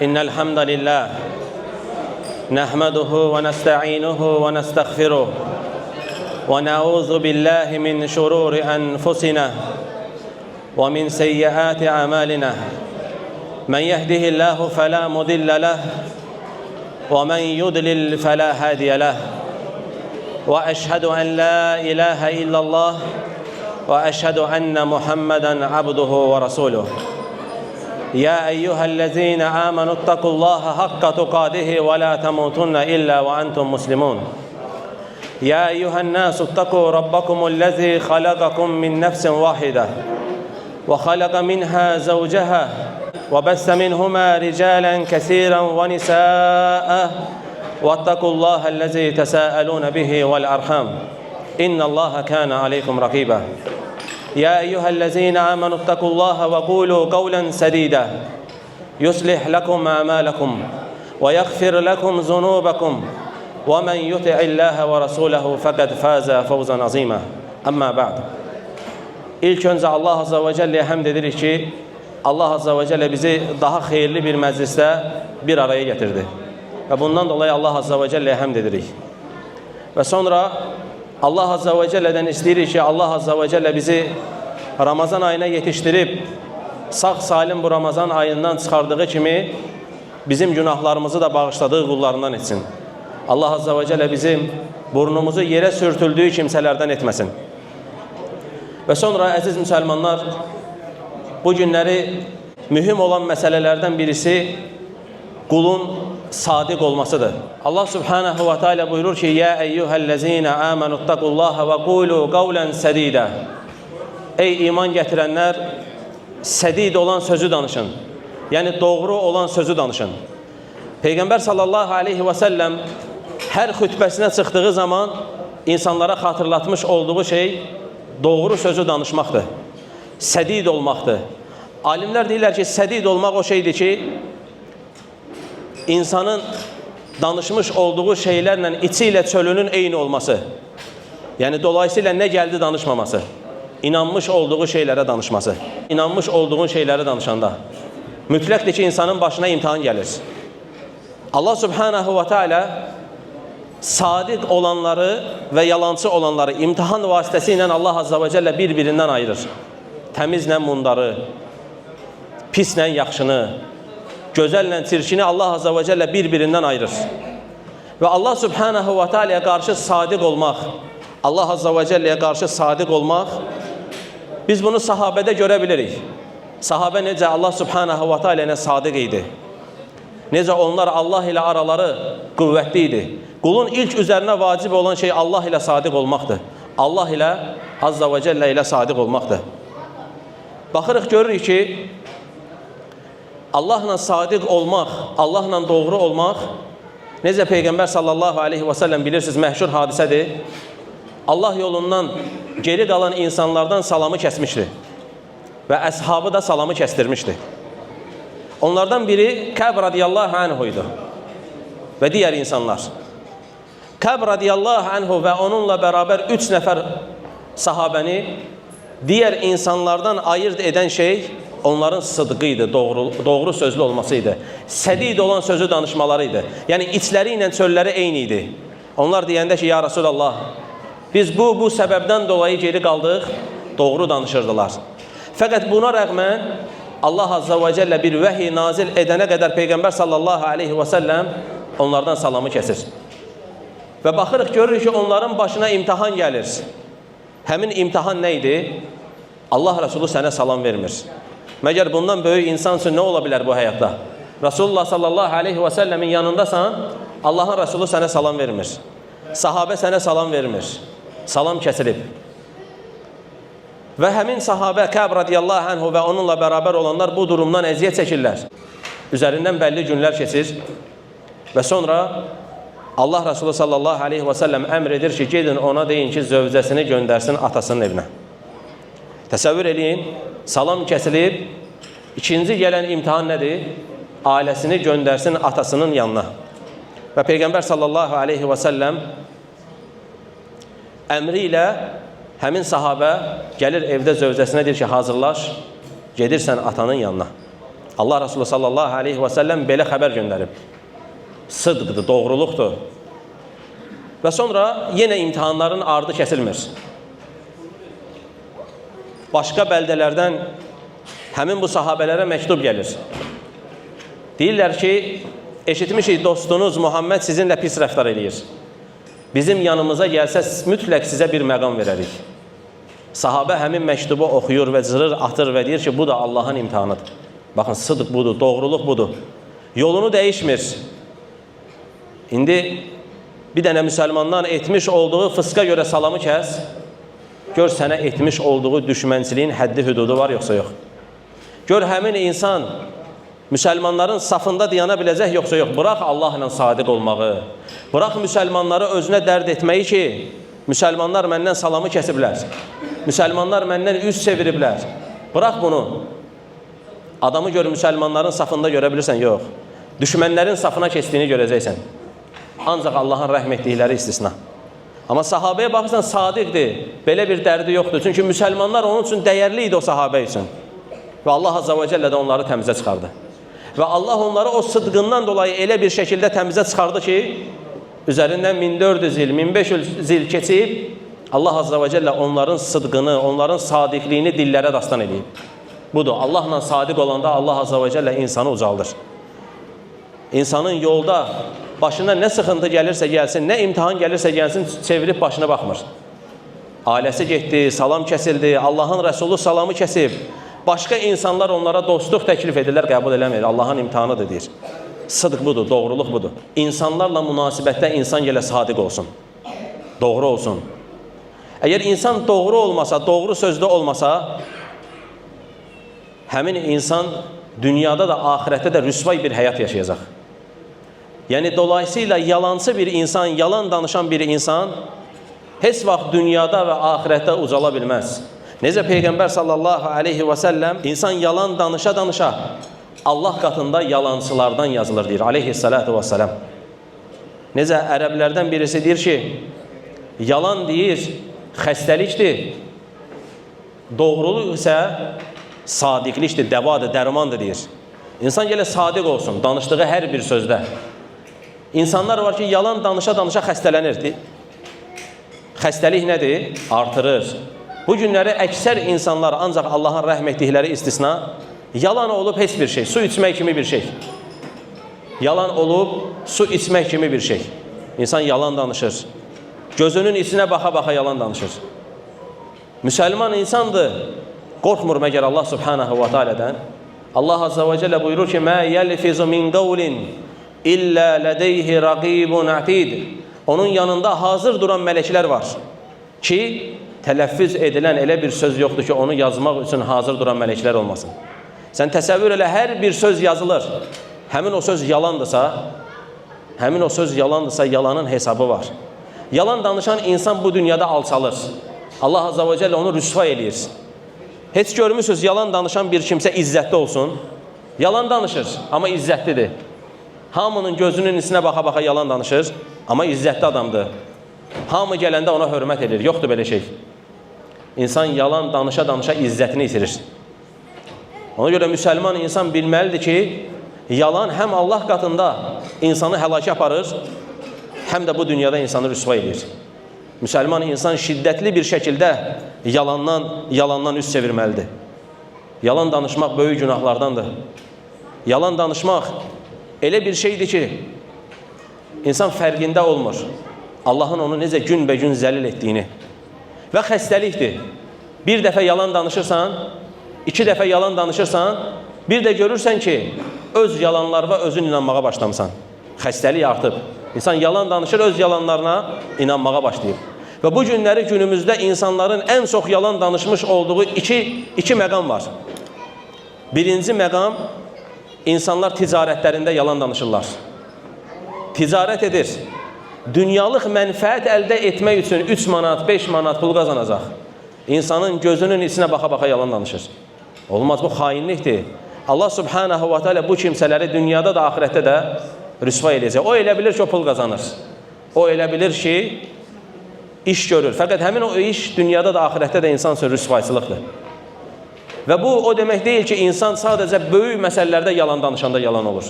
إن الحمد لله نحمده ونستعينه ونستغفره ونعوذ بالله من شرور أنفسنا ومن سيئات أعمالنا من يهده الله فلا مضل له ومن يضلل فلا هادي له وأشهد أن لا إله إلا الله وأشهد أن محمدا عبده ورسوله. يا أيها الذين آمنوا اتقوا الله حق تقاته ولا تموتن إلا وأنتم مسلمون. يا أيها الناس اتقوا ربكم الذي خلقكم من نفس واحدة وخلق منها زوجها وبث منهما رجالا كثيرا ونساء واتقوا الله الذي تساءلون به والأرحام إن الله كان عليكم رقيبا. يا أيها الذين آمنوا اتقوا الله وقولوا قولا سديدا يصلح لكم أعمالكم ويغفر لكم ذنوبكم ومن يطع الله ورسوله فقد فاز فوزا عظيما. أما بعد. İlk öncə Allah Azza və Cəlləyə həmd edirik ki, Allah Azza və Cəllə bizi daha xeyirli bir məclisdə bir araya gətirdi. Və bundan dolayı Allah Azza və Cəlləyə həmd edirik. Və sonra Allah Azza və Cəllədən istəyirik ki, Allah Azza və Cəllə bizi Ramazan ayına yetişdirib, sağ salim bu Ramazan ayından çıxardığı kimi bizim günahlarımızı da bağışladığı qullarından etsin. Allah Azza və Cəllə bizim burnumuzu yerə sürtüldüyü kimsələrdən etməsin. Və sonra, əziz müsəlmanlar, bu günləri mühüm olan məsələlərdən birisi qulun sadiq olmasıdır. Allah Subhanahu və Teala buyurur ki: "Ya eyyuhellezina amanu ittaqullaha və qulu qawlan sadida." Ey iman gətirənlər, sədid olan sözü danışın. Yəni doğru olan sözü danışın. Peyğəmbər sallallahu aleyhi və səlləm hər xütbəsinə çıxdığı zaman insanlara xatırlatmış olduğu şey doğru sözü danışmaqdır. Sədid olmaqdır. Alimlər deyirlər ki, sədid olmaq o şeydir ki, insanın danışmış olduğu şeylərlə içi ilə çölünün eyni olması. Yəni dolayısıyla nə gəldi danışmaması. İnanmış olduğu şeylərə danışması. İnanmış olduğun şeyləri danışanda mütləqdir ki, insanın başına imtahan gəlir. Allah Subhanahu və Teala sadiq olanları və yalancı olanları imtahan vasitəsilə Allah Azza və Cəllə bir-birindən ayırır. Təmizlə mundarı, pislə yaxşını, gözəllə çirkini Allah Azza və Cəllə bir-birindən ayırır. Və Allah Subhanahu və Teala'ya qarşı sadiq olmaq, Allah Azza və Cəlləyə qarşı sadiq olmaq, biz bunu sahabədə görə bilirik. Sahabə necə Allah Subhanahu və Teala ilə sadiq idi. Necə onlar Allah ilə araları qüvvətli idi. Qulun ilk üzərinə vacib olan şey Allah ilə sadiq olmaqdır. Allah ilə, Azza və Cəllə ilə sadiq olmaqdır. Baxırıq, görürük ki, Allahla sadiq olmaq, Allahla doğru olmaq, necə Peyğəmbər sallallahu aleyhi və səlləm, bilirsiniz, məşhur hadisədir. Allah yolundan geri qalan insanlardan salamı kəsmişdi. Və əshabı da salamı kəstirmişdi. Onlardan biri Kəb radiyallahu anhu idi və digər insanlar. Kəb radiyallahu anhu və onunla bərabər üç nəfər sahabəni digər insanlardan ayırt edən şey onların sıdqı idi, doğru sözlü olması idi. Sədid olan sözü danışmaları idi. Yəni içləri ilə çölləri eyni idi. Onlar deyəndə ki, ya Rasulallah, biz bu səbəbdən dolayı geri qaldıq, doğru danışırdılar. Fəqət buna rəğmən Allah Azza və Cəllə bir vəhiy nazil edənə qədər Peyğəmbər sallallahu aleyhi və səlləm onlardan salamı kəsir. Və baxırıq, görürük ki, onların başına imtahan gəlir. Həmin imtahan nə idi? Allah Resulü sənə salam vermir. Məgər bundan böyük insan üçün nə ola bilər bu həyatda? Rasulullah sallallahu aleyhi və səlləmin yanındasan, Allahın Resulü sənə salam vermir. Sahabə sənə salam vermir. Salam kəsilib. Və həmin sahabə Kəb radiyallahu anhu və onunla bərabər olanlar bu durumdan əziyyət çəkirlər. Üzərindən bəlli günlər keçir və sonra Allah Resulü sallallahu aleyhi və səlləm əmr edir ki, gedin ona deyin ki, zövcəsini göndərsin atasının evinə. Təsəvvür eləyin, salam kəsilib, ikinci gələn imtahan nədir? Ailəsini göndərsin atasının yanına. Və Peyğəmbər sallallahu aleyhi və səlləm əmri ilə həmin sahabə gəlir, evdə zövcəsinə deyir ki, hazırlaş, gedirsən atanın yanına. Allah Resulü sallallahu aleyhi və səlləm belə xəbər göndərib. Sıdqdır, doğruluqdur. Və sonra yenə imtahanların ardı kəsilmir. Başqa bəldələrdən həmin bu sahabələrə məktub gəlir. Deyirlər ki, eşitmişik dostunuz Muhammed sizinlə pis rəftar eləyir. Bizim yanımıza gəlsə mütləq sizə bir məqam verərik. Sahabə həmin məktubu oxuyur və cırır, atır və deyir ki, bu da Allahın imtahanıdır. Baxın, sıdq budur, doğruluq budur. Yolunu dəyişmir. İndi bir dənə müsəlmandan etmiş olduğu fıska görə salamı kəs, gör sənə etmiş olduğu düşmənçiliyin həddi hüdudu var yoxsa yox. Gör həmin insan müsəlmanların safında dayana biləcək yoxsa yox. Bıraq Allahla sadiq olmağı. Bıraq müsəlmanları özünə dərd etməyi ki, müsəlmanlar məndən salamı kəsiblər. Müsəlmanlar məndən üz çeviriblər. Bıraq bunu. Adamı gör müsəlmanların safında görə bilirsən, yox. Düşmənlərin safına keçdiyini görəcəksən. Ancaq Allahın rəhm etdikləri istisna. Amma sahabəyə baxırsan sadiqdir. Belə bir dərdi yoxdur. Çünki müsəlmanlar onun üçün dəyərli idi o sahabə üçün. Və Allah Azza və Cəllə də onları təmizə çıxardı. Və Allah onları o sıdqından dolayı elə bir şəkildə təmizə çıxardı ki, üzərindən 1400 il, 1500 il keçib, Allah Azza və Cəllə onların sıdqını, onların sadiqliyini dillərə dastan eləyib. Budur, Allahla sadiq olanda Allah Azza və Cəllə insanı ucaldır. İnsanın yolda başına nə sıxıntı gəlirsə gəlsin, nə imtahan gəlirsə gəlsin, çevirib başına baxmır. Ailəsi getdi, salam kəsildi, Allahın Rəsulu salamı kəsib. Başqa insanlar onlara dostluq təklif edirlər, qəbul eləmir. Allahın imtahanıdır deyir. Sıdq budur, doğruluq budur. İnsanlarla münasibətdə insan gələ sadiq olsun. Doğru olsun. Əgər insan doğru olmasa, doğru sözdə olmasa, həmin insan dünyada da, axirətdə də rüsvay bir həyat yaşayacaq. Yəni, dolayısıyla yalancı bir insan, yalan danışan bir insan heç vaxt dünyada və axirətdə ucala bilməz. Necə Peyğəmbər sallallahu aleyhi və səlləm insan yalan danışa-danışa Allah qatında yalancılardan yazılır deyir, aleyhissalatu və səlam. Necə ərəblərdən birisi deyir ki, yalan deyir, xəstəlikdir, doğruluq isə sadiqlikdir, dəvadır, dərmandır deyir. İnsan gələ sadiq olsun danışdığı hər bir sözdə. İnsanlar var ki, yalan danışa-danışa xəstələnir. Xəstəlik nədir? Artırır. Bu günləri əksər insanlar ancaq Allahın rəhm etdikləri istisna, yalan olub heç bir şey, su içmək kimi bir şey. Yalan olub su içmək kimi bir şey. İnsan yalan danışır. Gözünün içinə baxa-baxa yalan danışır. Müsəlman insandır. Qorxmur məgər Allah subhanahu və teala'dan. Allah azza və cəllə buyurur ki: "Mə yelfizu min qawlin illə lədeyhi raqibun atid." Onun yanında hazır duran mələklər var ki, tələffüz edilən elə bir söz yoxdur ki, onu yazmaq üçün hazır duran mələklər olmasın. Sən təsəvvür elə, hər bir söz yazılır. Həmin o söz yalandırsa, həmin o söz yalandırsa, yalanın hesabı var. Yalan danışan insan bu dünyada alçalır. Allah azza və cəllə onu rüsva eləyir. Heç görmüsünüz yalan danışan bir kimsə izzətli olsun? Yalan danışır, amma izzətlidir. Hamının gözünün içinə baxa-baxa yalan danışır, amma izzətli adamdır. Hamı gələndə ona hörmət edir. Yoxdur belə şey. İnsan yalan danışa-danışa izzətini itirir. Ona görə müsəlman insan bilməlidir ki, yalan həm Allah qatında insanı həlakə aparır, həm də bu dünyada insanı rüsva edir. Müsəlman insan şiddətli bir şəkildə yalandan üz çevirməlidir. Yalan danışmaq böyük günahlardandır. Yalan danışmaq elə bir şeydir ki, insan fərqində olmur. Allahın onu necə günbəgün zəlil etdiyini. Və xəstəlikdir. Bir dəfə yalan danışırsan, iki dəfə yalan danışırsan, bir də görürsən ki, öz yalanlarına özün inanmağa başlamısan. Xəstəlik artıb. İnsan yalan danışır, öz yalanlarına inanmağa başlayıb. Və bu günləri günümüzdə insanların ən çox yalan danışmış olduğu iki məqam var. Birinci məqam, insanlar ticarətlərində yalan danışırlar. Ticarət edir. Dünyalıq mənfəət əldə etmək üçün 3 manat, 5 manat pul qazanacaq. İnsanın gözünün içinə baxa-baxa yalan danışır. Olmaz, bu xainlikdir. Allah subhanahu və teala bu kimsələri dünyada da, axirətdə də rüsva eləyəcək. O elə bilir ki, o pul qazanır. O elə bilir ki, iş görür. Fəqət həmin o iş dünyada da, axirətdə də insan üçün rüsvayçılıqdır. Və bu o demək deyil ki, insan sadəcə böyük məsələlərdə yalan danışanda yalan olur.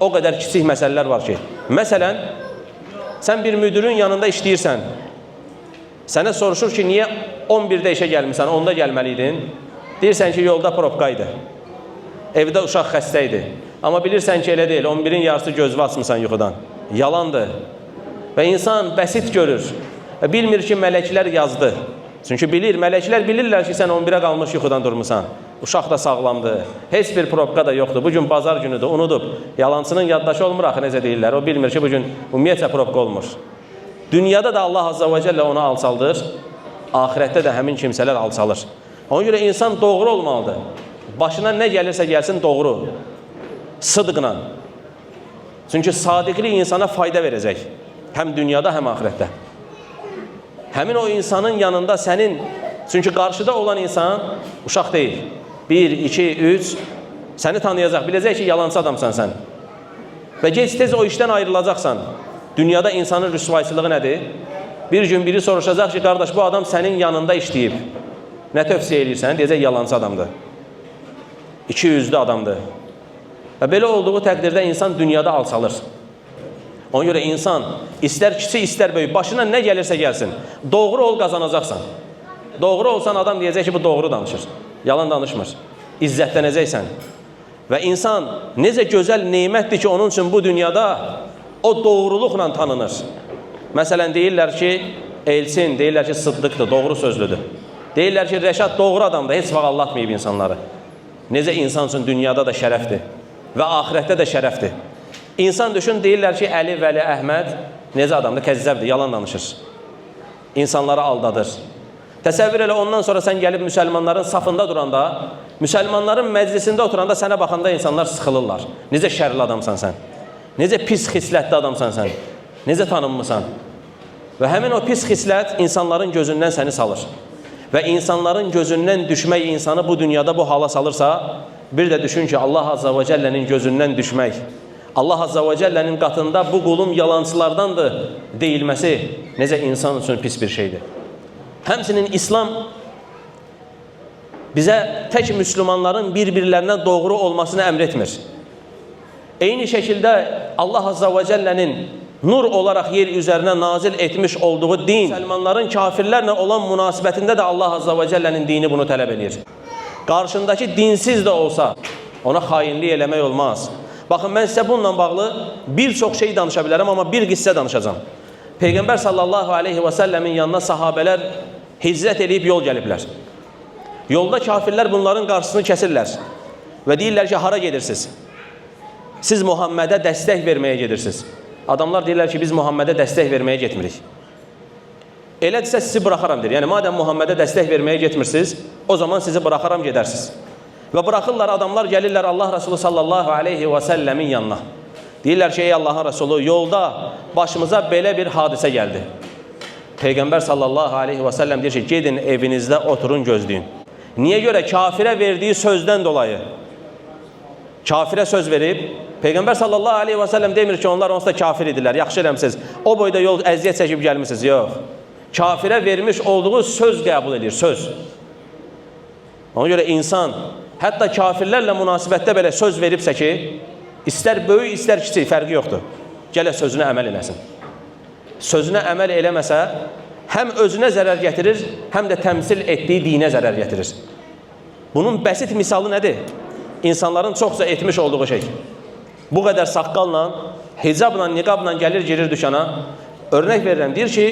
O qədər kiçik məsələlər var ki. Məsələn, sən bir müdürün yanında işləyirsən. Sənə soruşur ki, niyə 11-də işə gəlmirsən, 10-da gəlməliydin? Deyirsən ki, yolda probka idi. Evdə uşaq xəstə idi. Amma bilirsən ki, elə deyil, 11-in yarısı gözünü açmısan yuxudan. Yalandır. Və insan bəsit görür. Və bilmir ki, mələklər yazdı. Çünki bilir, mələklər bilirlər ki, sən 11-ə qalmış yuxudan durmusan. Uşaq da sağlamdır. Heç bir probka da yoxdur. Bugün bazar günüdür, unudub. Yalancının yaddaşı olmur axı, necə deyirlər. O bilmir ki, bugün ümumiyyətcə probka olmur. Dünyada da Allah Azza və Cəllə onu alçaldır. Axirətdə də həmin kimsələr alçalır. Ona görə insan doğru olmalıdır. Başına nə gəlirsə gəlsin doğru. Sıdqla. Çünki sadiqlik insana fayda verəcək. Həm dünyada, həm axirətdə. Həmin o insanın yanında sənin, çünki qarşıda olan insan uşaq deyil. 1, 2, 3 səni tanıyacaq, biləcək ki, yalancı adamsan sən. Və gec tez o işdən ayrılacaqsan. Dünyada insanın rüsvayçılığı nədir? Bir gün biri soruşacaq ki, qardaş, bu adam sənin yanında işləyib. Nə tövsiyə eləyirsən? Deyəcək, yalancı adamdır. İki yüzlü adamdır. Və belə olduğu təqdirdə insan dünyada alçalır. Ona görə insan istər kiçik, istər böyük, başına nə gəlirsə gəlsin, doğru ol, qazanacaqsan. Doğru olsan adam deyəcək ki, bu doğru danışır. Yalan danışmır. İzzətlənəcəksən. Və insan necə gözəl nemətdir ki, onun üçün bu dünyada o doğruluqla tanınır. Məsələn, deyirlər ki, Elçin, deyirlər ki, sıddıqdır, doğru sözlüdür. Deyirlər ki, Rəşad doğru adamdır, heç vaxt aldatmayıb insanları. Necə insan üçün dünyada da şərəfdir və axirətdə də şərəfdir. İnsan düşün, deyirlər ki, Əli, Vəli, Əhməd necə adamdır, kəzzəbdir, yalan danışır. İnsanları aldadır. Təsəvvür elə, ondan sonra sən gəlib müsəlmanların safında duranda, müsəlmanların məclisində oturanda sənə baxanda insanlar sıxılırlar. Necə şərli adamsan sən? Necə pis xislətli adamsan sən? Necə tanınmısan? Və həmin o pis xislət insanların gözündən səni salır. Və insanların gözündən düşmək insanı bu dünyada bu hala salırsa, bir də düşün ki, Allah Azza və Cəllənin gözündən düşmək, Allah Azza və Cəllənin qatında bu qulum yalancılardandır deyilməsi necə insan üçün pis bir şeydir. Həmçinin İslam bizə tək müsəlmanların bir-birlərinə doğru olmasını əmr etmir. Eyni şəkildə Allah Azza və Cəllənin nur olaraq yer üzərinə nazil etmiş olduğu din, müsəlmanların kafirlərlə olan münasibətində də Allah Azza və Cəllənin dini bunu tələb edir. Qarşındakı dinsiz də olsa ona xainlik eləmək olmaz. Baxın, mən sizə bununla bağlı bir çox şey danışa bilərəm, amma bir qissə danışacağam. Peyğəmbər sallallahu aleyhi və səlləmin yanına sahabələr hicrət eləyib yol gəliblər. Yolda kafirlər bunların qarşısını kəsirlər və deyirlər ki, hara gedirsiniz? Siz Muhammədə dəstək verməyə gedirsiniz. Adamlar deyirlər ki, biz Muhammədə dəstək verməyə getmirik. Elədirsə sizi buraxaram deyir. Yəni, madəm Muhammədə dəstək verməyə getmirsiniz, o zaman sizi buraxaram, gedərsiniz. Və buraxırlar, adamlar gəlirlər Allah Resulü sallallahu aleyhi və səlləmin yanına. Deyirlər ki, ey Allahın Resulü, yolda başımıza belə bir hadisə gəldi. Peyğəmbər sallallahu aleyhi və səlləm deyir ki, gedin evinizdə oturun, gözləyin. Niyə görə? Kafirə verdiyi sözdən dolayı. Kafirə söz verib, Peyğəmbər sallallahu aleyhi və səlləm demir ki, onlar onsuz da kafir idilər, yaxşı eləmisiniz. O boyda yol əziyyət çəkib gəlmisiniz. Yox. Kafirə vermiş olduğu söz qəbul edir, söz. Ona görə insan, hətta kafirlərlə münasibətdə belə söz veribsə ki, istər böyük, istər kiçik, fərqi yoxdur. Gələ sözünə əməl eləsin. Sözünə əməl eləməsə, həm özünə zərər gətirir, həm də təmsil etdiyi dinə zərər gətirir. Bunun bəsit misalı nədir? İnsanların çoxca etmiş olduğu şey. Bu qədər saqqalla, hicabla, niqabla gəlir, girir dükana. Örnək verirəm, deyir ki,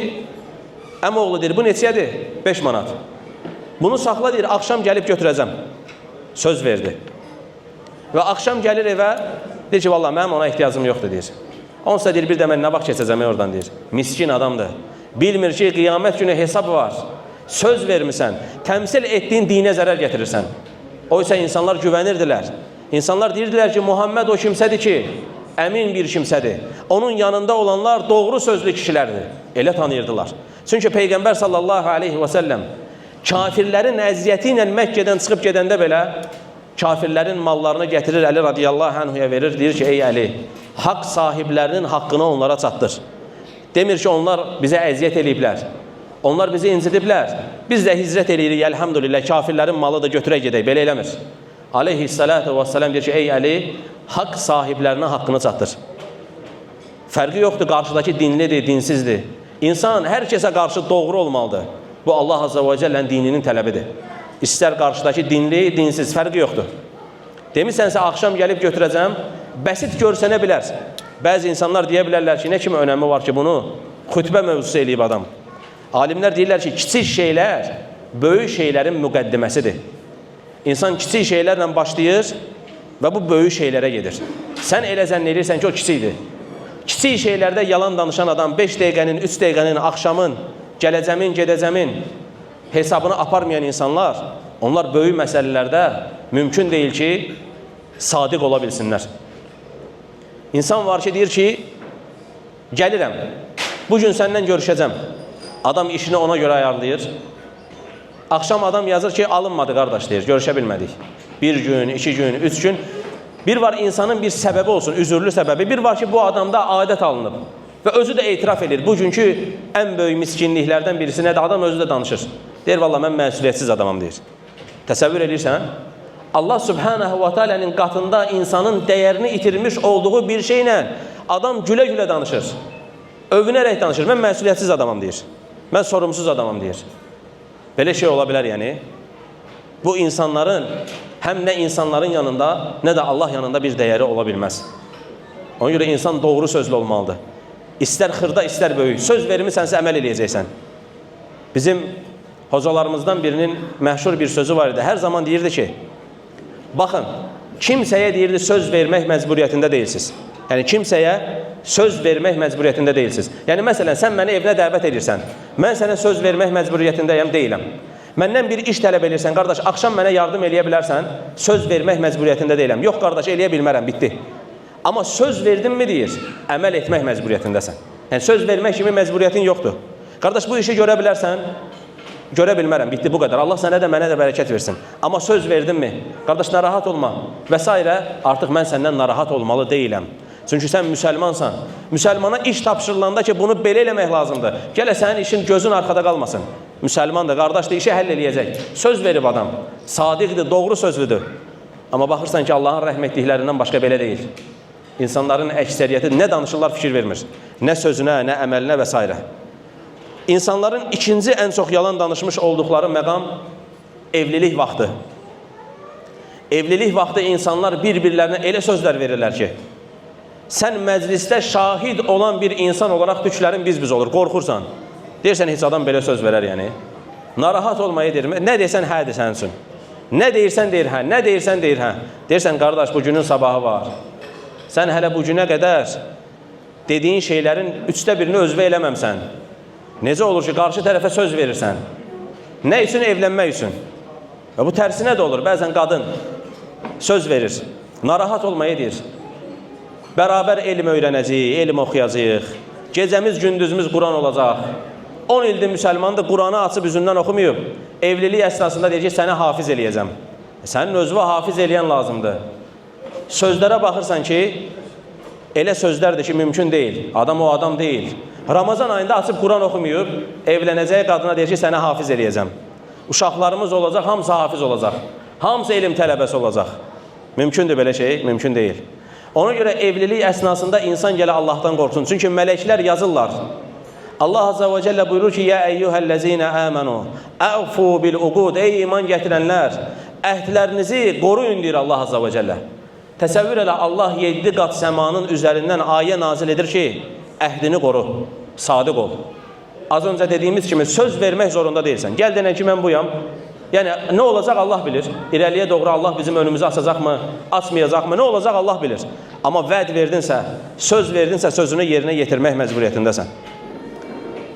əmoğlu deyir, bu neçəyədir? 5 manat. Bunu saxla deyir, axşam gəlib götürəcəm. Söz verdi. Və axşam gəlir evə, deyir ki, vallah mənim ona ehtiyacım yoxdur, deyir. Onsa deyir, bir də mən nə vaxt keçəcəm oradan, deyir. Miskin adamdır. Bilmir ki, qiyamət günü hesab var. Söz vermisən, təmsil etdiyin dinə zərər gətirirsən. Oysa insanlar güvənirdilər. İnsanlar deyirdilər ki, Muhammed o kimsədir ki, əmin bir kimsədir. Onun yanında olanlar doğru sözlü kişilərdir. Elə tanıyırdılar. Çünki Peyğəmbər sallallahu aleyhi və səlləm kafirlərin əziyyəti ilə Məkkədən çıxıb gedəndə belə kafirlərin mallarını gətirir, Əli radiyallahu anhuya verir, deyir ki, ey Əli, haqq sahiblərinin haqqını onlara çatdır. Demir ki, onlar bizə əziyyət eləyiblər. Onlar bizi incidiblər. Biz də hicrət eləyirik, elhamdülillah, kafirlərin malı da götürə gedək. Belə eləmir. Aleyhissalatu vesselam deyir ki, ey Əli, haqq sahiblərinə haqqını çatdır. Fərqi yoxdur, qarşıdakı dinlidir, dinsizdir. İnsan hər kəsə qarşı doğru olmalıdır. Bu Allah Azza və Cəllənin dininin tələbidir. İstər qarşıdakı dinli, dinsiz, fərqi yoxdur. Demisənsə axşam gəlib götürəcəm, bəsit görsənə bilər. Bəzi insanlar deyə bilərlər ki, nə kimi önəmi var ki bunu xütbə mövzusu eləyib adam. Alimlər deyirlər ki, kiçik şeylər böyük şeylərin müqəddiməsidir. İnsan kiçik şeylərlə başlayır və bu böyük şeylərə gedir. Sən elə zənn eləyirsən ki, o kiçikdir. Kiçik şeylərdə yalan danışan adam 5 dəqiqənin, 3 dəqiqənin, axşamın, gələcəmin, gedəcəmin hesabını aparmayan insanlar, onlar böyük məsələlərdə mümkün deyil ki, sadiq ola bilsinlər. İnsan var ki, deyir ki, gəlirəm, bugün səndən görüşəcəm. Adam işini ona görə ayarlayır. Axşam adam yazır ki, alınmadı qardaş deyir, görüşə bilmədik. Bir gün, iki gün, üç gün. Bir var insanın bir səbəbi olsun, üzürlü səbəbi. Bir var ki, bu adamda adət alınıb. Və özü də etiraf edir. Bugünkü ən böyük miskinliklərdən birisi nədir? Adam özü də danışır. Deyir, vallah mən məsuliyyətsiz adamam deyir. Təsəvvür edirsən? Allah Subhanahu və Teala'nın qatında insanın dəyərini itirmiş olduğu bir şeylə adam gülə-gülə danışır. Övünərək danışır. Mən məsuliyyətsiz adamam deyir. Mən sorumsuz adamam deyir. Belə şey ola bilər yəni. Bu insanların həm nə insanların yanında, nə də Allah yanında bir dəyəri ola bilməz. Ona görə insan doğru sözlü olmalıdır. İstər xırda, istər böyük. Söz vermisənsə əməl eləyəcəksən. Bizim hocalarımızdan birinin məşhur bir sözü var idi. Hər zaman deyirdi ki, baxın, kimsəyə deyirdi söz vermək məcburiyyətində deyilsiz. Yəni kimsəyə söz vermək məcburiyyətində deyilsiz. Yəni məsələn, sən məni evinə dəvət edirsən. Mən sənə söz vermək məcburiyyətindəyəm, deyiləm. Məndən bir iş tələb edirsən, qardaş, axşam mənə yardım eləyə bilərsən, söz vermək məcburiyyətində deyiləm. Yox qardaş, eləyə bilmərəm, bitdi. Amma söz verdinmi deyir, əməl etmək məcburiyyətindəsən. Yəni söz vermək kimi məcburiyyətin yoxdur. Qardaş, bu işi görə bilərsən, görə bilmərəm, bitdi bu qədər. Allah sənə də mənə də bərəkət versin. Amma söz verdinmi? Qardaş, narahat olma və s. Artıq mən səndən narahat olmalı deyiləm. Çünki sən müsəlmansan. Müsəlmana iş tapşırılanda ki, bunu belə eləmək lazımdır. Gələ sənin işin gözün arxada qalmasın. Müsəlmandır, qardaşdır, işi həll eləyəcək. Söz verib adam. Sadiqdir, doğru sözlüdür. Amma baxırsan ki, Allahın rəhm etdiklərindən başqa belə deyil. İnsanların əksəriyyəti nə danışırlar fikir vermir. Nə sözünə, nə əməlinə və s. İnsanların ikinci ən çox yalan danışmış olduqları məqam evlilik vaxtı. Evlilik vaxtı insanlar bir-birlərinə elə sözlər verirlər ki, sən məclisdə şahid olan bir insan olaraq tüklərin biz-biz olur, qorxursan. Deyirsən, heç adam belə söz verər yəni. Narahat olmaya deyir. Nə desən hədir sənin üçün. Nə deyirsən deyir hə, nə deyirsən deyir hə. Deyirsən, qardaş, bu günün sabahı var. Sən hələ bu günə qədər dediyin şeylərin üçdə birini özvə eləməmsən. Necə olur ki, qarşı tərəfə söz verirsən? Nə üçün? Evlənmək üçün. Və bu tərsinə də olur. Bəzən qadın söz verir. Narahat olmaya deyir. Bərabər elm öyrənəcəyik, elm oxuyacağıq. Gecəmiz, gündüzümüz Quran olacaq. 10 ildir müsəlmandır, Quranı açıb üzündən oxumayıb. Evlilik əsnasında deyir ki, səni hafiz eləyəcəm. Sənin özünə hafiz eləyən lazımdır. Sözlərə baxırsan ki, elə sözlərdir ki, mümkün deyil. Adam o adam deyil. Ramazan ayında açıb Quran oxumayıb, evlənəcəyi qadına deyir ki, sənə hafiz eləyəcəm. Uşaqlarımız olacaq, hamısı hafiz olacaq. Hamısı elm tələbəsi olacaq. Mümkündür belə şey? Mümkün deyil. Ona görə evlilik əsnasında insan gələ Allahdan qorxsun. Çünki mələklər yazırlar. Allah Azza və Cəllə buyurur ki, Yə əyyuhəl-ləzinə əmənu, əğfu bil-uqud, ey iman gətirənlər, əhdlərinizi qoruyun, deyir Allah Azza və Cəllə. Təsəvvür elə, Allah 7 qat səmanın üzərindən ayə nazil edir ki, əhdini qoru, sadiq ol. Az öncə dediyimiz kimi söz vermək zorunda deyilsən. Gəl denən ki, mən buyam. Yəni, nə olacaq Allah bilir. İrəliyə doğru Allah bizim önümüzü açacaqmı, açmayacaqmı, nə olacaq Allah bilir. Amma vəd verdinsə, söz verdinsə, sözünü yerinə yetirmək məcburiyyətindəsən.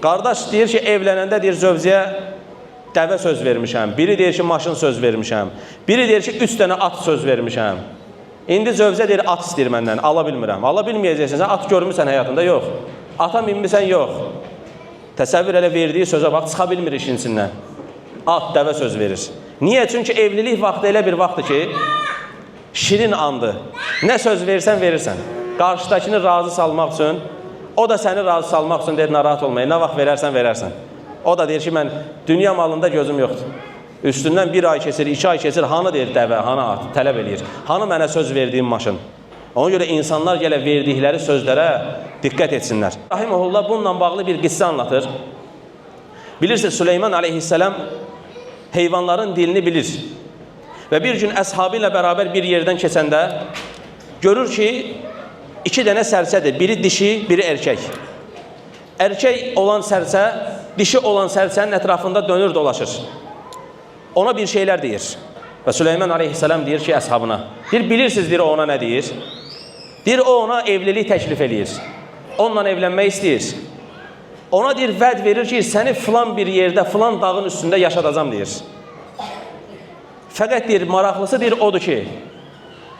Qardaş deyir ki, evlənəndə deyir zövcəyə dəvə söz vermişəm. Biri deyir ki, maşın söz vermişəm. Biri deyir ki, 3 dənə at söz vermişəm. İndi zövcə deyir, at istəyir məndən, ala bilmirəm. Ala bilməyəcəksən, sən at görmüsən həyatında, yox. Ata minmisən, yox. Təsəvvür elə verdiyi sözə bax, çıxa bilmir işin içindən. At, dəvə söz verir. Niyə? Çünki evlilik vaxtı elə bir vaxtdır ki, şirin andır. Nə söz versən, verirsən. Qarşıdakını razı salmaq üçün, o da səni razı salmaq üçün deyir, narahat olmayın. Nə vaxt verərsən, verərsən. O da deyir ki, mən dünya malında gözüm yoxdur. Üstündən bir ay keçir, 2 ay keçir, hanı deyir dəvə, hanı at, tələb eləyir. Hanı mənə söz verdiyim maşın? Ona görə insanlar gələ verdikləri sözlərə diqqət etsinlər. Rahimehullah bununla bağlı bir qissə anlatır. Bilirsiniz, Süleyman aleyhisselam heyvanların dilini bilir. Və bir gün əshabı ilə bərabər bir yerdən keçəndə görür ki, 2 dənə sərçədir. Biri dişi, biri erkək. Erkək olan sərçə, dişi olan sərçənin ətrafında dönür, dolaşır. Ona bir şeylər deyir. Və Süleyman aleyhisselam deyir ki, əshabına, deyir, bilirsiniz, deyir, o ona nə deyir? Deyir, o ona evlilik təklif eləyir. Onunla evlənmək istəyir. Ona deyir, vəd verir ki, səni filan bir yerdə, filan dağın üstündə yaşadacam, deyir. Fəqət deyir, maraqlısı deyir, odur ki,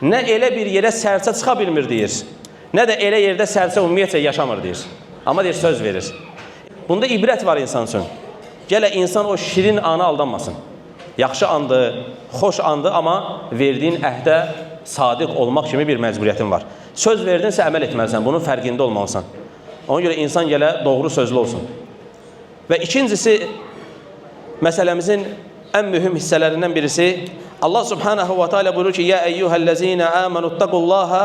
nə elə bir yerə sərçə çıxa bilmir, deyir. Nə də elə yerdə sərçə ümumiyyətcə yaşamır, deyir. Amma deyir, söz verir. Bunda ibrət var insan üçün. Gələ insan o şirin ana aldanmasın. Yaxşı andır, xoş andır, amma verdiyin əhdə sadiq olmaq kimi bir məcburiyyətin var. Söz verdinsə əməl etməlisən, bunun fərqində olmalısan. Ona görə insan gələ doğru sözlü olsun. Və ikincisi, məsələmizin ən mühüm hissələrindən birisi, Allah subhanahu və teala buyurur ki, Yə əyyuhəl-ləzīnə əmənuttəqullaha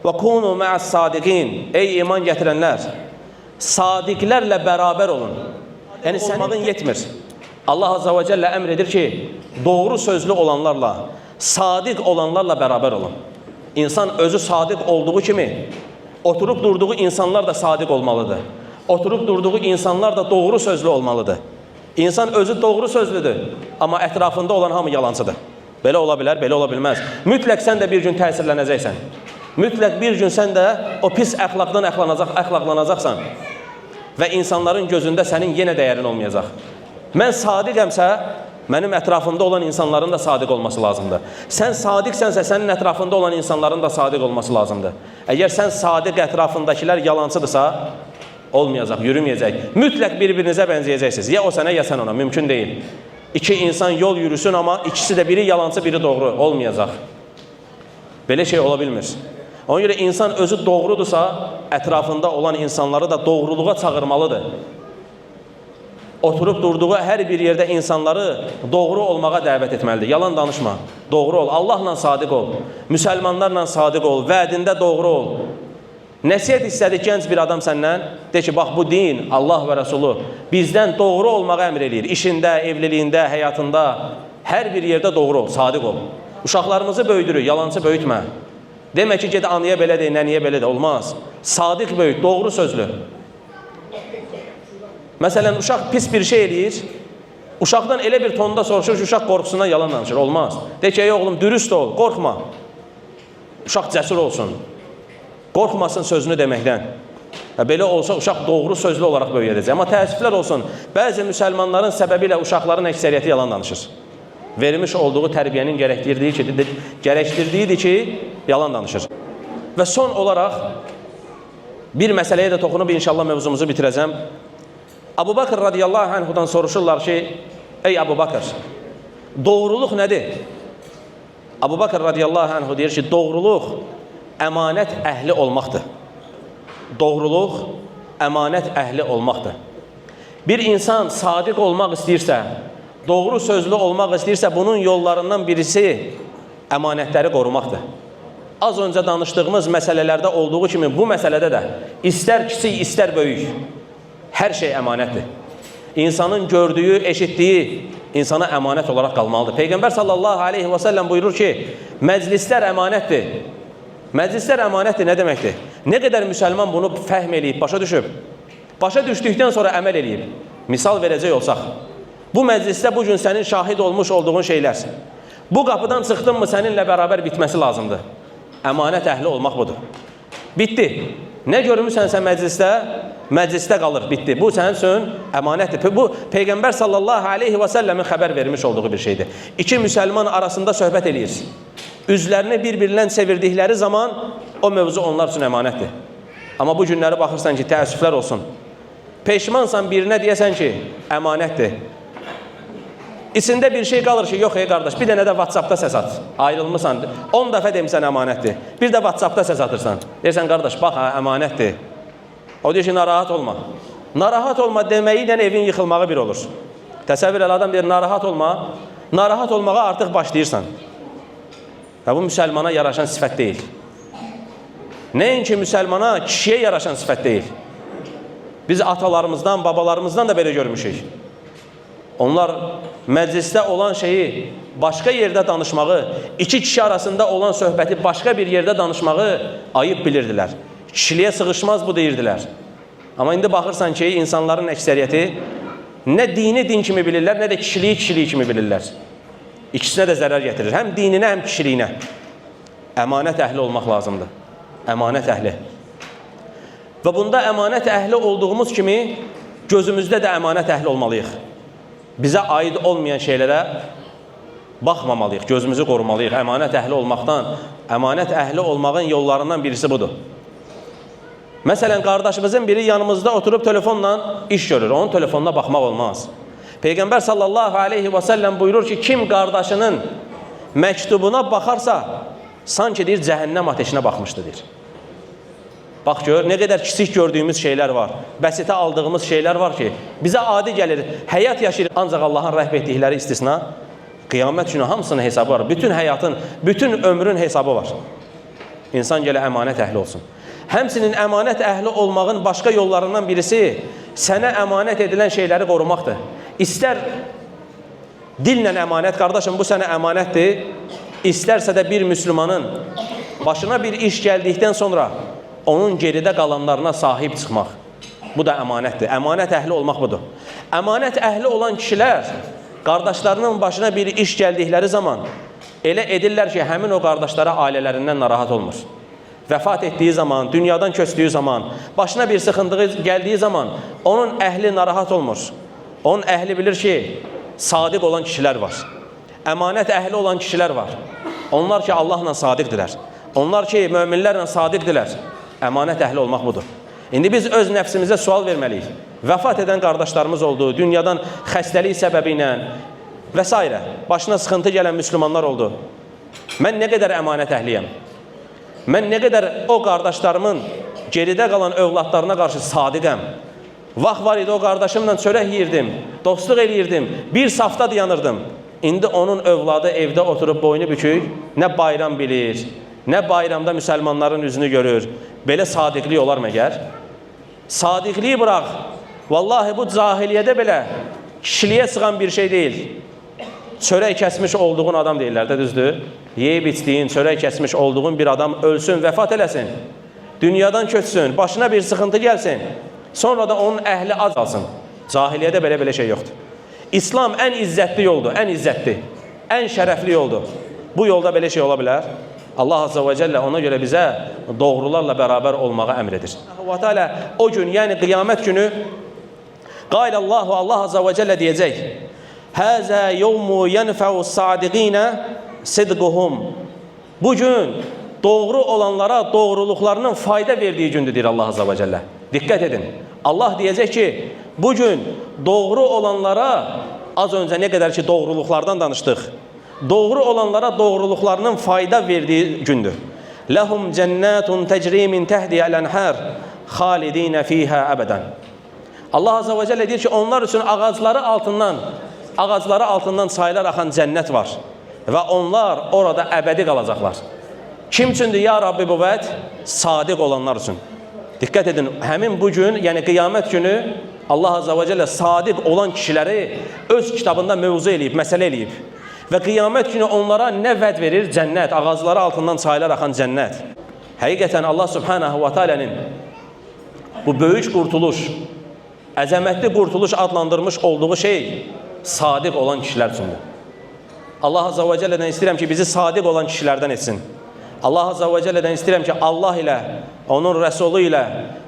və kunu mə'as sadiqin. Ey iman gətirənlər, sadiqlərlə bərabər olun. Yəni, olmağın yetmir. Allah azza və cəllə əmr edir ki, doğru sözlü olanlarla, sadiq olanlarla bərabər olun. İnsan özü sadiq olduğu kimi, oturub durduğu insanlar da sadiq olmalıdır. Oturub durduğu insanlar da doğru sözlü olmalıdır. İnsan özü doğru sözlüdür, amma ətrafında olan hamı yalancıdır. Belə ola bilər, belə ola bilməz. Mütləq sən də bir gün təsirlənəcəksən. Mütləq bir gün sən də o pis əxlaqdan əxlaqlanacaqsan və insanların gözündə sənin yenə dəyərin olmayacaq. Mən sadiqəmsə, mənim ətrafımda olan insanların da sadiq olması lazımdır. Sən sadiqsənsə, sənin ətrafında olan insanların da sadiq olması lazımdır. Əgər sən sadiq ətrafındakilər yalancıdırsa, olmayacaq, yürüməyəcək. Mütləq bir-birinizə bənzəyəcəksiniz. Ya o sənə, ya sən ona. Mümkün deyil. İki insan yol yürüsün, amma ikisi də biri yalancı, biri doğru. Olmayacaq. Belə şey ola bilmir. Ona görə insan özü doğrudursa, ətrafında olan insanları da doğruluğa çağırmalıdır. Oturub durduğu hər bir yerdə insanları doğru olmağa dəvət etməlidir. Yalan danışma, doğru ol, Allahla sadiq ol, müsəlmanlarla sadiq ol, vədində doğru ol. Nəsihət istədi gənc bir adam səndən, de ki, bax bu din, Allah və Rəsulu bizdən doğru olmağa əmr eləyir. İşində, evliliyində, həyatında, hər bir yerdə doğru ol, sadiq ol. Uşaqlarımızı böyüdürük, yalancı böyütmə. Demə ki, ged anıya belə de, nəniyə belə de, olmaz. Sadiq böyüt, doğru sözlü. Məsələn, uşaq pis bir şey eləyir, uşaqdan elə bir tonda soruşur ki, uşaq qorxusundan yalan danışır, olmaz. De ki, ey oğlum, dürüst ol, qorxma. Uşaq cəsur olsun, qorxmasın sözünü deməkdən. Belə olsa uşaq doğru sözlü olaraq böyüyəcək. Amma təəssüflər olsun, bəzi müsəlmanların səbəbi ilə uşaqların əksəriyyəti yalan danışır. Vermiş olduğu tərbiyənin gərəkdirdiyidir ki, yalan danışır. Və son olaraq bir məsələyə də toxunub inşallah mövzumuzu bitirəcəm. Əbu Bakır radiyallahu anhudan soruşurlar ki, ey Əbu Bakır, doğruluq nədir? Əbu Bakır radiyallahu anhu deyir ki, doğruluq əmanət əhli olmaqdır. Doğruluq əmanət əhli olmaqdır. Bir insan sadiq olmaq istəyirsə, doğru sözlü olmaq istəyirsə, bunun yollarından birisi əmanətləri qorumaqdır. Az öncə danışdığımız məsələlərdə olduğu kimi bu məsələdə də istər kiçik, istər böyük, hər şey əmanətdir. İnsanın gördüyü, eşitdiyi insana əmanət olaraq qalmalıdır. Peyğəmbər sallallahu aleyhi və səlləm buyurur ki, məclislər əmanətdir. Məclislər əmanətdir nə deməkdir? Nə qədər müsəlman bunu fəhm eləyib, başa düşüb, başa düşdükdən sonra əməl eləyib. Misal verəcək olsaq, bu məclisdə bu gün sənin şahid olmuş olduğun şeylər, bu qapıdan çıxdın mı səninlə bərabər bitməsi lazımdır. Əmanət əhli olmaq budur. Bitdi. Nə görmüsənsə məclisdə, məclisdə qalır, bitdi. Bu sənin üçün əmanətdir. Bu Peyğəmbər sallallahu aleyhi və səlləmin xəbər vermiş olduğu bir şeydir. İki müsəlman arasında söhbət eləyir. Üzlərini bir-birindən çevirdikləri zaman o mövzu onlar üçün əmanətdir. Amma bu günləri baxırsan ki, təəssüflər olsun. Peşmansan birinə deyəsən ki, əmanətdir. İçində bir şey qalır ki, yox ey qardaş, bir dənə də WhatsApp-da səs at. Ayrılmısan, 10 dəfə demisən əmanətdir. Bir də WhatsApp-da səs atırsan. Deyirsən, qardaş, bax ha, əmanətdir. O deyir ki, narahat olma. Narahat olma deməyi ilə evin yıxılmağı bir olur. Təsəvvür elə, adam deyir, narahat olma. Narahat olmağa artıq başlayırsan. Və bu müsəlmana yaraşan sifət deyil. Nəinki müsəlmana, kişiyə yaraşan sifət deyil. Biz atalarımızdan, babalarımızdan da belə görmüşük. Onlar məclisdə olan şeyi başqa yerdə danışmağı, iki kişi arasında olan söhbəti başqa bir yerdə danışmağı ayıb bilirdilər. Kişiliyə sığışmaz bu deyirdilər. Amma indi baxırsan ki, insanların əksəriyyəti nə dini din kimi bilirlər, nə də kişiliyi kişiliyi kimi bilirlər. İkisinə də zərər gətirir. Həm dininə, həm kişiliyinə. Əmanət əhli olmaq lazımdır. Əmanət əhli. Və bunda əmanət əhli olduğumuz kimi gözümüzdə də əmanət əhli olmalıyıq. Bizə aid olmayan şeylərə baxmamalıyıq, gözümüzü qorumalıyıq. Əmanət əhli olmaqdan, əmanət əhli olmağın yollarından birisi budur. Məsələn, qardaşımızın biri yanımızda oturub telefonla iş görür. Onun telefonuna baxmaq olmaz. Peyğəmbər sallallahu aleyhi və səlləm buyurur ki, kim qardaşının məktubuna baxarsa, sanki deyir, cəhənnəm ateşinə baxmışdı, deyir. Bax gör, nə qədər kiçik gördüyümüz şeylər var, bəsitə aldığımız şeylər var ki, bizə adi gəlir, həyat yaşayır, ancaq Allahın rəhm etdikləri istisna, qiyamət günü hamısının hesabı var. Bütün həyatın, bütün ömrün hesabı var. İnsan gələ əmanət əhli olsun. Həmçinin əmanət əhli olmağın başqa yollarından birisi sənə əmanət edilən şeyləri qorumaqdır. İstər dillə əmanət, qardaşım bu sənə əmanətdir, istərsə də bir müsəlmanın başına bir iş gəldikdən sonra onun geridə qalanlarına sahib çıxmaq. Bu da əmanətdir. Əmanət əhli olmaq budur. Əmanət əhli olan kişilər qardaşlarının başına bir iş gəldikləri zaman elə edirlər ki, həmin o qardaşlara ailələrindən narahat olmur. Vəfat etdiyi zaman, dünyadan köçdüyü zaman, başına bir sıxıntığı gəldiyi zaman onun əhli narahat olmur. Onun əhli bilir ki, sadiq olan kişilər var. Əmanət əhli olan kişilər var. Onlar ki, Allahla sadiqdirlər. Onlar ki, möminlərlə sadiqdirlər. Əmanət əhli olmaq budur. İndi biz öz nəfsimizə sual verməliyik. Vəfat edən qardaşlarımız oldu, dünyadan xəstəlik səbəbi ilə və s. Başına sıxıntı gələn müsəlmanlar oldu. Mən nə qədər əmanət əhliyəm? Mən nə qədər o qardaşlarımın geridə qalan övladlarına qarşı sadiqəm? Vaxt var idi o qardaşımla çörək yeyirdim, dostluq eləyirdim, bir safda dayanırdım. İndi onun övladı evdə oturub boynu bükük, nə bayram bilir, nə bayramda müsəlmanların üzünü görür. Belə sadiqlik olar məgər? Sadiqliyi bıraq. Vallahi bu cahiliyyədə belə kişiliyə sığan bir şey deyil. Çörək kəsmiş olduğun adam deyirlər də, düzdür? Yeyib içdiyin, çörək kəsmiş olduğun bir adam ölsün, vəfat eləsin. Dünyadan köçsün, başına bir sıxıntı gəlsin. Sonra da onun əhli ac alsın. Cahiliyyədə belə şey yoxdur. İslam ən izzətli yoldur, ən izzətli, ən şərəfli yoldur. Bu yolda belə şey ola bilər. Allah Azza və Cəllə ona görə bizə doğrularla bərabər olmağı əmr edir. Allah Teala o gün, yəni qiyamət günü Qailallahu Allah Azza və Cəllə deyəcək: Həzə yevmu yenfəu sadiqinə sidquhum. Bu gün doğru olanlara doğruluqlarının fayda verdiyi gündür, deyir Allah Azza və Cəllə. Diqqət edin. Allah deyəcək ki, bu gün doğru olanlara, az öncə nə qədər ki doğruluqlardan danışdıq, doğru olanlara doğruluqlarının fayda verdiyi gündür. Ləhum cənnətun tecri min təhdiyəl ənhər xalidinə fiyhə əbədən. Allah Azza və Cəllə deyir ki, onlar üçün ağacları altından çaylar axan cənnət var və onlar orada əbədi qalacaqlar. Kim üçündür ya Rabbi bu vəd? Sadiq olanlar üçün. Diqqət edin, həmin bu gün, yəni qiyamət günü Allah Azza və Cəllə sadiq olan kişiləri öz kitabında mövzu eləyib, məsələ eləyib. Və qiyamət günü onlara nə vəd verir? Cənnət, ağacları altından çaylar axan cənnət. Həqiqətən Allah Subhanahu və Teala'nın bu böyük qurtuluş, əzəmətli qurtuluş adlandırmış olduğu şey sadiq olan kişilər üçündür. Allah Azza və Cəllədən istəyirəm ki, bizi sadiq olan kişilərdən etsin. Allah Azza və Cəllədən istəyirəm ki, Allah ilə, onun Rəsulu ilə,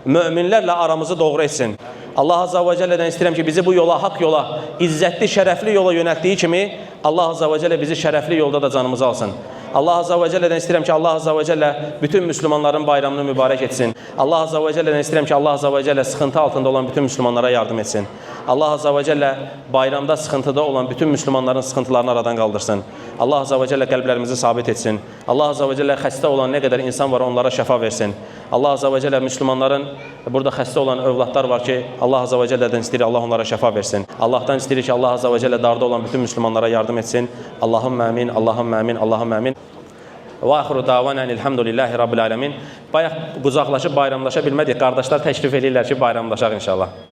möminlərlə aramızı doğru etsin. Allah Azza və Cəllədən istəyirəm ki, bizi bu yola, haqq yola, izzətli, şərəfli yola yönəltdiyi kimi Allah Azza və Cəllə bizi şərəfli yolda da canımızı alsın. Allah Azza və Cəllədən istəyirəm ki, Allah Azza və Cəllə bütün müsəlmanların bayramını mübarək etsin. Allah Azza və Cəllədən istəyirəm ki, Allah Azza və Cəllə sıxıntı altında olan bütün müsəlmanlara yardım etsin. Allah Azza və Cəllə bayramda sıxıntıda olan bütün müsəlmanların sıxıntılarını aradan qaldırsın. Allah Azza və Cəllə qəlblərimizi sabit etsin. Allah Azza və Cəllə xəstə olan nə qədər insan var onlara şəfa versin. Allah Azza və Cəllə müsəlmanların burada xəstə olan övladlar var ki, Allah Azza və Cəllədən istəyirik Allah onlara şəfa versin. Allahdan istəyirik ki, Allah Azza və Cəllə darda olan bütün müsəlmanlara yardım etsin. Allahümmə amin, Allahümmə amin, Allahümmə amin. Və axiru davana elhamdülillahi rabbil alamin. Bayaq qucaqlaşıb bayramlaşa bilmədik. Qardaşlar təklif eləyirlər ki, bayramlaşaq inşallah.